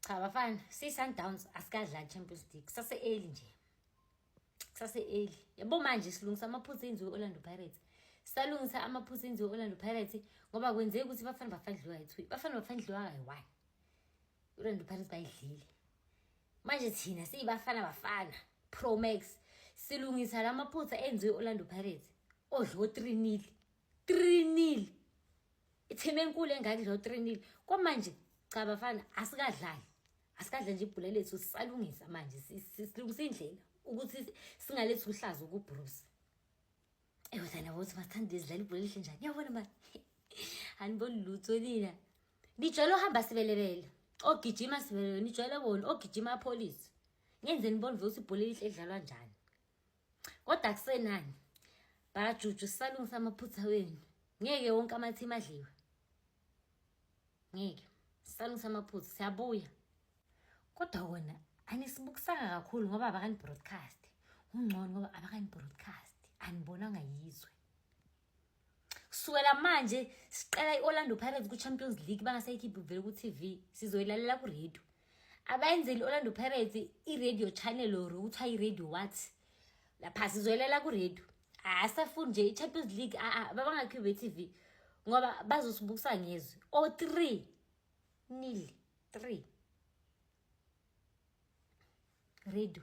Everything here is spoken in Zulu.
Cha bafana, si-Sundowns asikadlali Champions League. Kusase-early nje. Kusase-early. Yabo manje silungisa amaphutha enziwe Orlando Pirates. Salungisa amaphutha enziwe Orlando Pirates ngoba kwenzeka ukuthi Bafana Bafana idliwa yi-2. Bafana Bafana idliwa kayi-1. Orlando Pirates bayidlile. Manje thina siyiBafana Bafana Pro Max silungisa lamaphutha enziwe Orlando Pirates. Odliwe 3-0. 3-0. Ithim enkulu engaka idliwa 3-0. Kwamanje cha bafana, asikadlali. Asikadlali nje ibhola lethu, sisalungisa manje, silungisa indlela ukuthi singalethi uhlazo kuBruce. Ewe thana bothi masithanda izidlala ibhola elihle njani. Yabona manje. Aniboni lutho nina. Nijwayele uhamba sibelebele. Ogijima sibelebele, nijwayele bona ogijima apolice. Ngenze nibone ukuthi ibhola elihle edlalwa njani. Kodwa kusenani. Bajuju, sisalungisa amaphutha wenu. Ngeke wonke ama-team adliwe. Ngeke. Sisalungisa amaphutha, siyabuya. Kodwa wona anisibukisanga kakhulu ngoba abakani broadcast. Ungcono ngoba abakani broadcast. Anibonanga yizwe. Kusukela manje siqala i-Orlando Pirates ku-Champions League bangasayikhiphi vele ku-TV, sizoyilalela ku-radio. Abayenzeli i-Orlando Pirates i-radio channel or kuthiwa i-radio what? Lapha sizoyilalela ku-radio. Asafuni nje i-Champions League, a babangakhiphi be-TV ngoba bazosibukisa ngezwe. O 3-0 3 radio.